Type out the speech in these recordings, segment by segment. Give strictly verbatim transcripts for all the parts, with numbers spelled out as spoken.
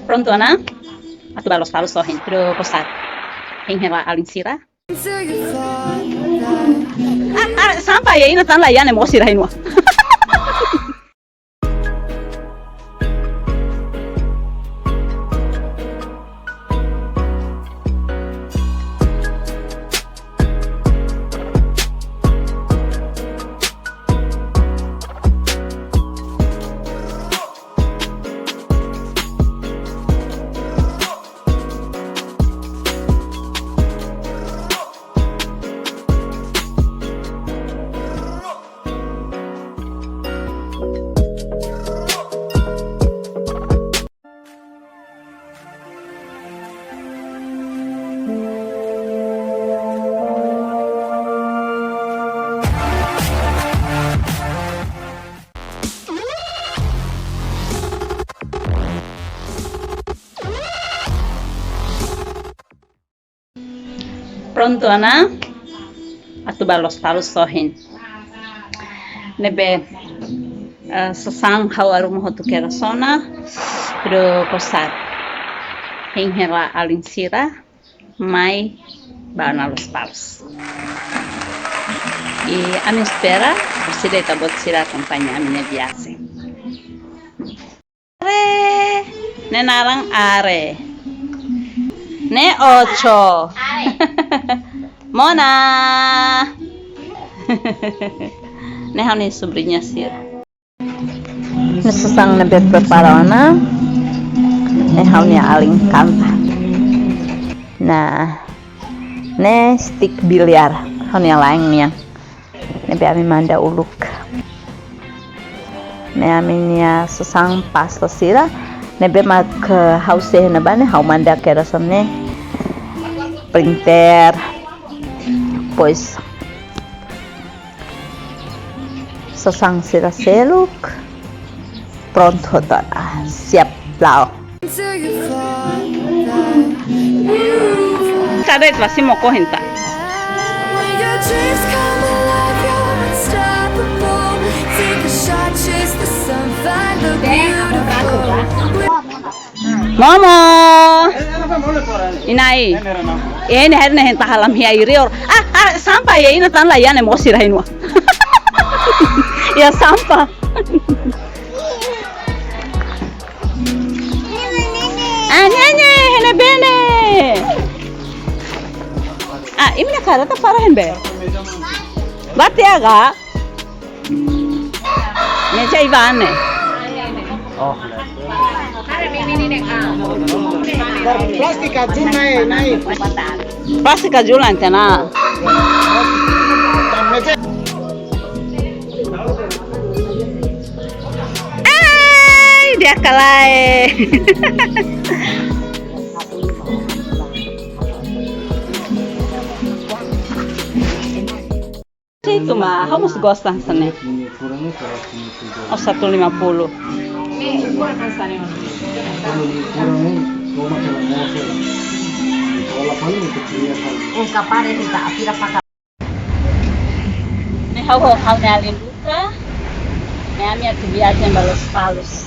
Prontu ona, atu ba Lospalos ohin, pero kosar. Hein hela alin sira. Ah, ah, sampah ya, ina tan la ya ne mo sira hinu. Prontu ona, atu ba Lospalos ohin. Ne'ebé, eh, sasán ha'u arruma hotu kedas ona, pero kosar. Hein hela alin sira, mai ba ona Lospalos. I ami espera, orsida ita-boot sira akompaña ami-nia viajen. Are, ne'e naran Are. Ne'e Ocho. Mona. Ne'e ha'u-nia sobriña sira. Ne'e sasán ne'ebé prepara ona. Ne'e ha'u-nia alin kanta. Nah, ne'e stick biliar. Ha'u-nia la'en nian. Ne'ebé ami manda uluk. Ne'e ami-nia sasán pasta sira. Ne'ebé mak ha'u sei ne'ebá ne'e ha'u manda kedas ona ne'e. Printer. Depois sasán sira seluk. Prontu hotu ona. Siap la'o. Kada itu pasti mau kohin ta. Momo. Inai. Ini hari ne'e henta halam hia irior. Ah, ah, sampah ya, ina tan la ya ne mo sira hinu. Ya sampah. Ah, nyanyi, hene bene. Ah, imi na kareta para hene be. Bate aga. Meja ibane. Oh. Plástiku azul nai, nai. Plástiku azul ante na. Ai, dia kalai. Itu mah, ha'u mós gosta hanesan ne'e. Oh, satu lima puluh. Ne'e ha'u, ha'u-nia alin Luka, ne'e ami atu viajen ba Lospalos.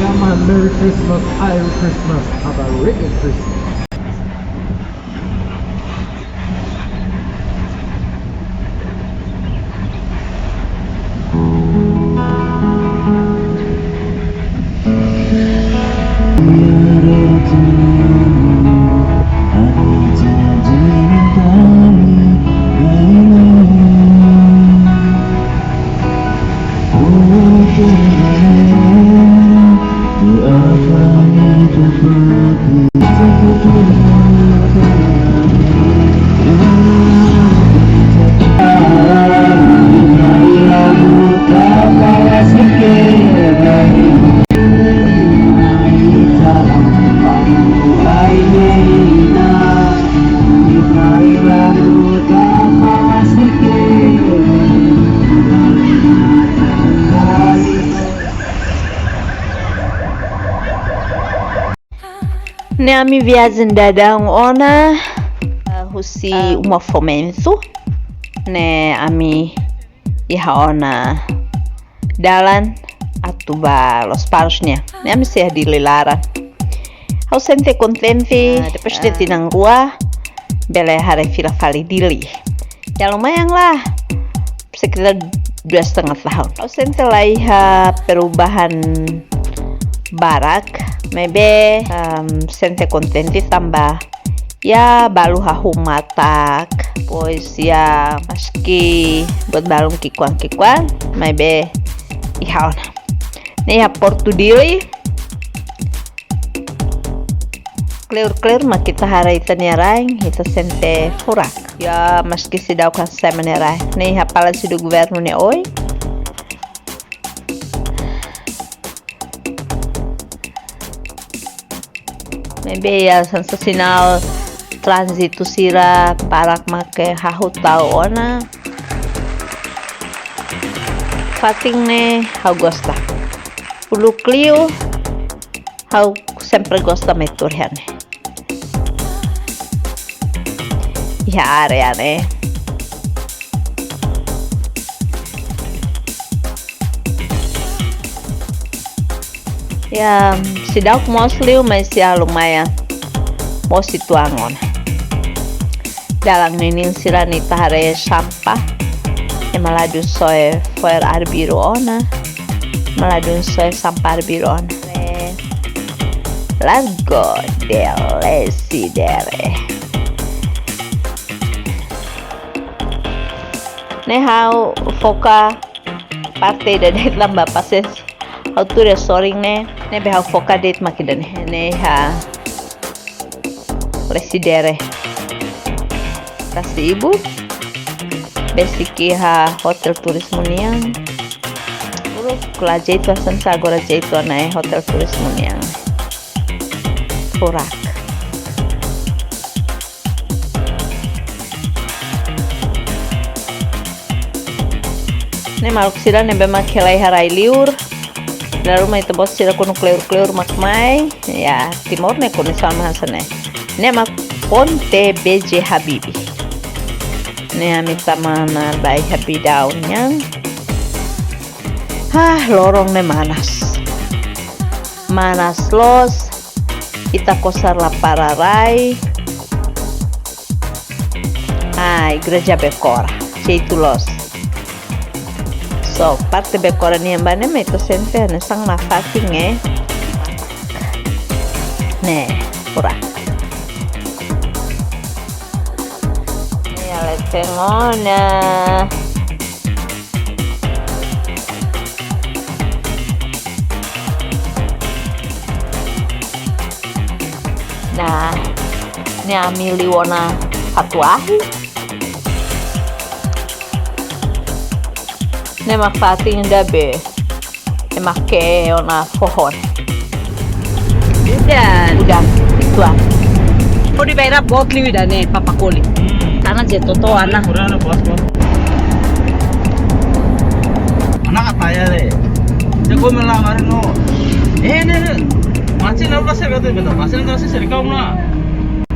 Yeah, man, Merry Christmas, Irish Christmas, have a reggae Christmas. Ne'e ami viajen daudaun ona, eh, husi, ah, uma Fomento. Ne'e ami iha ona dalan atu ba Lospalos nian. Ne'e ami sei iha Dili laran. Ha'u sente kontente, ah, depois de, ah, tinan rua, bele haree fila fali Dili. Ya lumayan lah, sekitar dua setengah tahun. Ha'u sente laiha perubahan barak, maibé, em, sente kontente tanba ya balu hahú matak, pois ya maski buat balun ki'ikoan-ki'ikoan, maibé iha ona. Ne'e iha Portu Dili. Kleur-kleur mak ita haree ita-nia rain, ita sente furak. Ya, maski seidauk hanesan ema nia rain. Ne'e iha Palácio do Governo nia oin. Maibé ya, hanesan sinál tránzitu sira barak mak hahú tau ona. Fatin ne'e ha'u gosta. Uluk liu, ha'u sempre gosta mai tuur iha ne'e. Iha área ne'e. Ya, seidauk moos liu, mas ya lumayan. Moos uitoan ona. Dalan ninin sira-ne'e ita haree sampah. Ema ladún soe fo'er arbiru ona. Ema ladún soe sampah arbiru ona. Largo del Sidere. Ne'e ha'u foka parte ida de'it tanba pasiénsia. Ha'u tuur iha sorin ne'e, ne'ebé ha'u foka de'it mak ida-ne'e. Ne'e iha Lecidere. Tasi ibu. Besik iha hotel turizmu nian. Uluk la jeitu hanesan agora jeitu ona iha hotel turizmu nian. Furak. Ne'e maluk sira ne'ebé mak hela iha rai-liur. Dala ruma ita-boot sira kuandu kleur-kleur mak mai. Ya, Timor ne'e kondisaun mak hanesan ne'e. Ne'e mak Ponte B J Habibie. Ne'e ami tama ona ba iha Bidau nian. Ah, loron ne'e manas. Manas loos. Ita kosar la para rai. Ah, igreja Becora. Jeitu loos. So, parte Becora nian ba ne'e mak ita sente hanesan nafatin, eh. Ne'e, furak. Ne'e leten ona. Nah, ne'e ami liu ona fatuahi. Ne'e mak fatin ida be ema ke'e ona foho. Udan. Udan. Uitoan. Hodi baira boot liu ida-ne'e, Papakoli. Hmm. Karena je toto ana. Kurang ada bos, bos. Anak apa ya, le? Jago melamar no. Eh, ne, ne. Macin apa sih kata beta? Macin apa sih serikau na?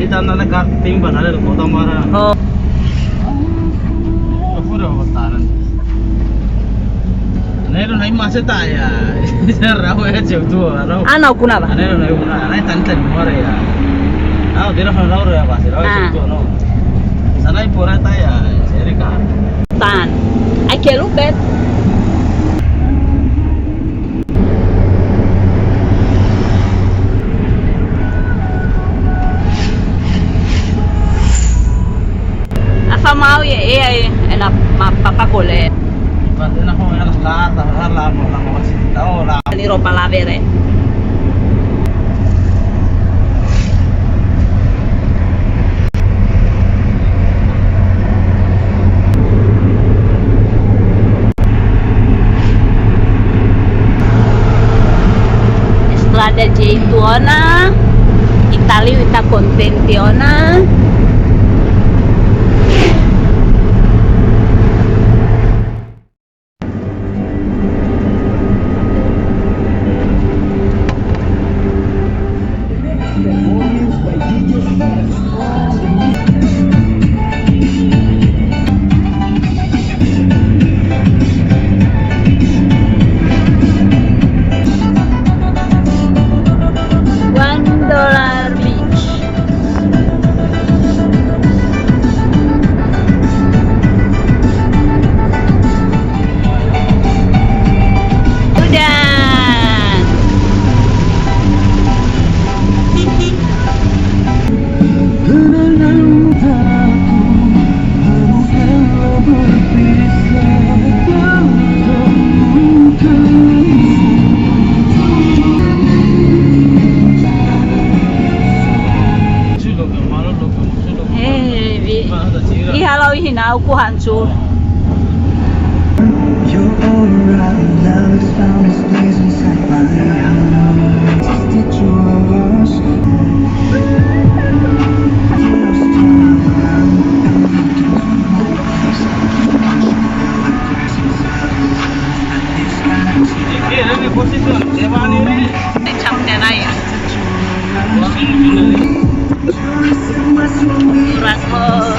Ita nana karting ba ne'e kota mara. Oh. Aku udah bertahan. Ne'e ro nai masa ta ya. Rau ya jauh tu, rau. Ana ukuna ba? Ne'e ro nai ukuna, nai tan tan mara ya. Ah, dia ro rau ya pasti, rau jauh tu, no. Sana i pora ta ya, seri ka. Tan. Ai ke lupet. Afa mau ye, eh, eh, ena ma papa kole. Ibaratnya nak mau yang sekarang, tak harus lah, mau, mau, mau, mau, mau, mau. Ni ropa la bere. Estrada jeitu ona, ita liu ita kontente ona. Uku hancur. Your aura of love has found its place inside my heart. Just the two of us. Kurang bos.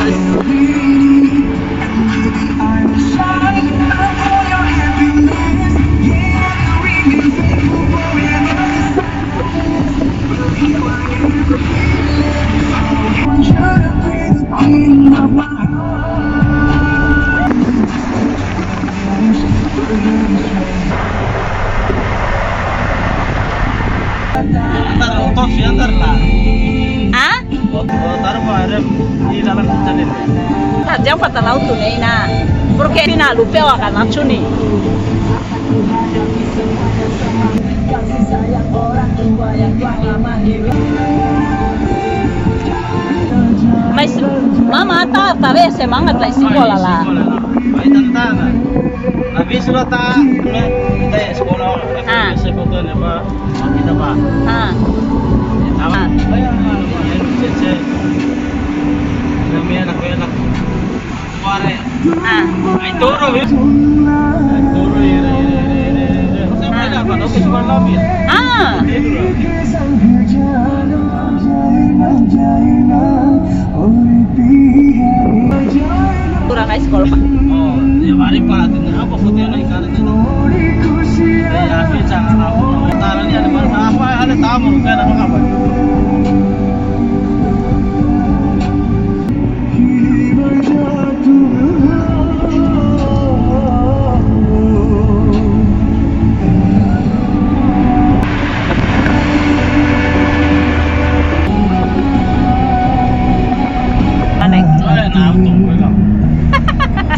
Antar otos ya, antar lah. Ah? Otos, otos, taruh Pak Arif di dalam channel. Tajam patah laut tu nih, nah. Porque ini nak lupa akan langsung nih. Mas mama tá, tá vendo? Semana tá em escola lá. Vai tentar, né? Habis sudah tak, kita sekolah, ah, biasa foto ni apa, kita apa? Ah. Apa? Ah. Cek, cek. Kami anak-anak. Ah. Ai, toro, ya. Ai, toro, ya, ya. Ah. Ah. Kurang ai sekolah, Pak. Oh, ya, mari, Pak. Apa foto yang naik kanan itu? Ya, bisa, apa? Taruh ini ada mana? Apa? Ada tamu, kan? Apa?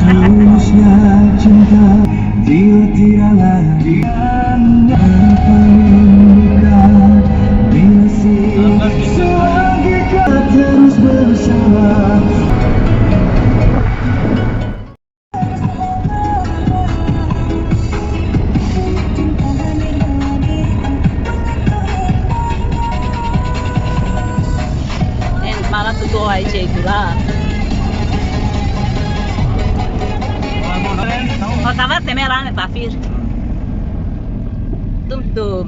Tulusnya cinta, dia tidak lagi. Harapan yang bukan, bila sih selagi kita terus bersama. En malah tutu ai cek gula. Oh, tava teme rame papir. Tum tum.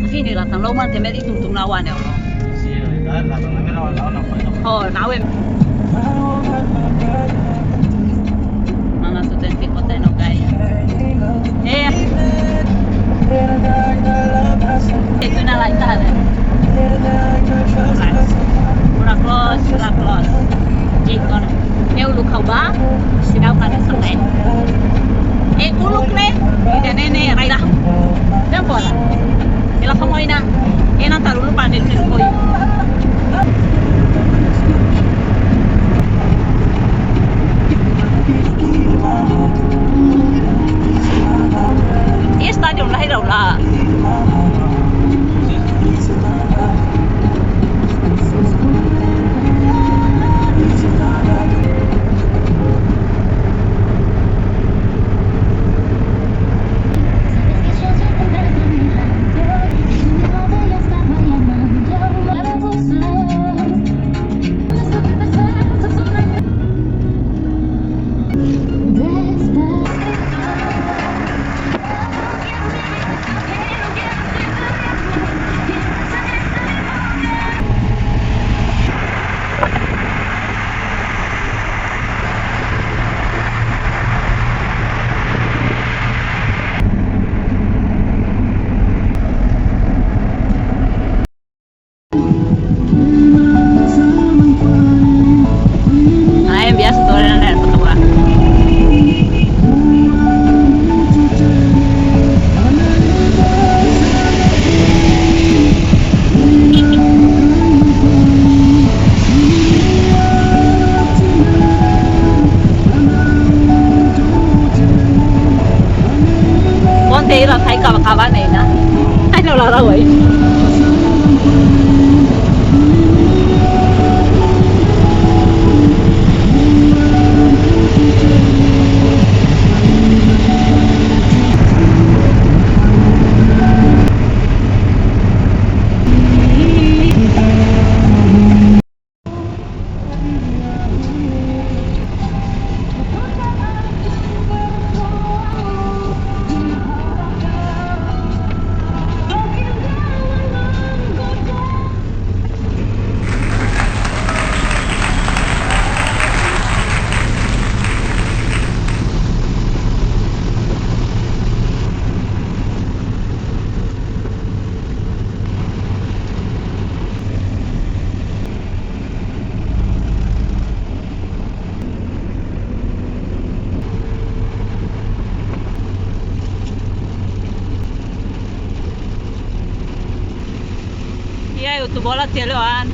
Fini la tan lo man teme di tum tum na wane o. Oh, na we. Mana tu tenti kote no kai. Eh. Itu na lai tare. Pura close, pura close. Jikon. Neu lu kau ba, sidau kada sampai. Eh, uluk ne, ida nene, rai dah. Dan bola. Ela kamu ina, ena taru lupa deh, koi. Iya, stadion lahir dah lah. Ai, biasa tu orang ada foto orang. Ponte ira kai kaba kaba ne'e na. Ai no la la wai. Tu bola tiha liu an.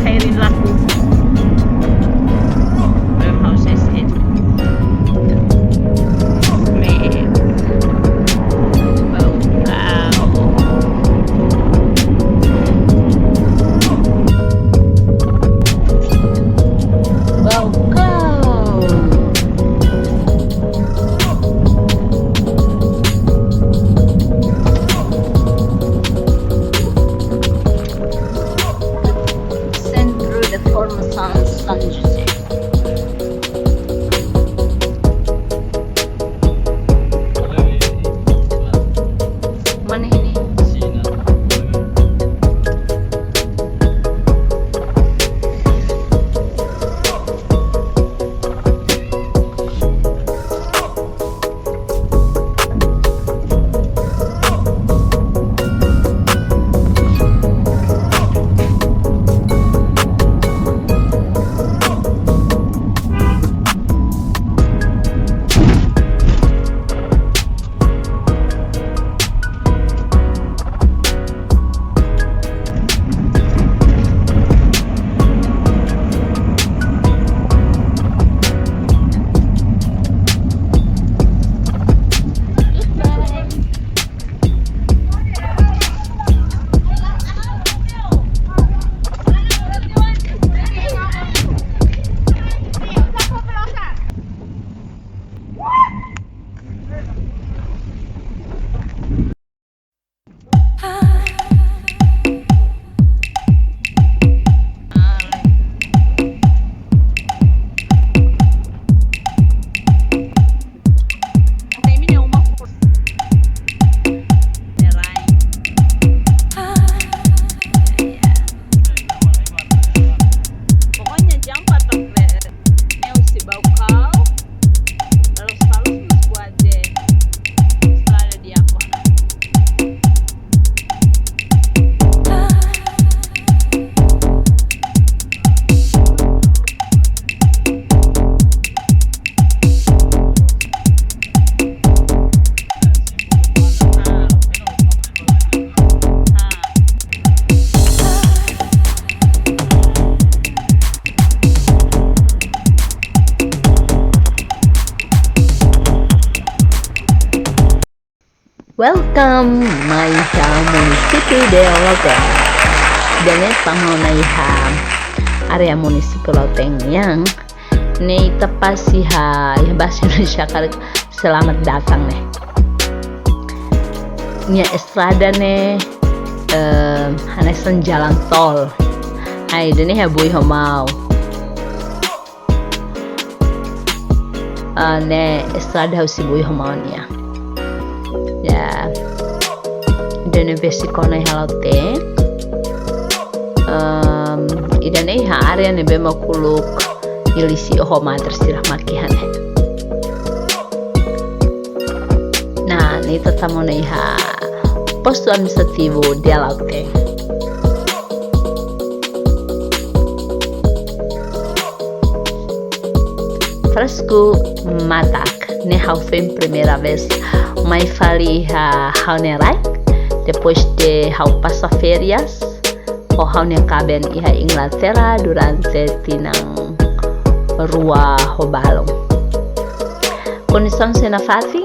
Khairin laku. Belum haus es. Me. Bau kau. Bau kau. Centro de Formação São José. Mana ini? Pokoknya jam empat ne'e husi Baucau, terus kalau terus kuat je, estrada Diakono. Welcome, mai iha munisípiu de Lautein. Ida-ne'e tama ona iha área munisípiu Lautein nian, ne'e ita pasa iha, iha bahasa Indonesia karik selamat datang ne'e. Nia estrada ne'e, eh, hanesan jalan tol. Ai, ida-ne'e iha Bui ho Maun. Ah, ne'e estrada husi Bui ho Maun nian. Ya. Ida-ne'e besik ona iha Lautein. Em, ida-ne'e iha área ne'ebé mak uluk Ilisi ho Madre sira mak iha ne'e. Ne'e ita tama ona iha postu administrativu Delaute. Fresku matak, ne'e ha'u foin primeira vez mai fali iha ha'u-nia rai, depois de ha'u pasa férias ho ha'u-nia kaben iha Inglaterra durante tinan rua ho balun. Kondisaun sira nafatin,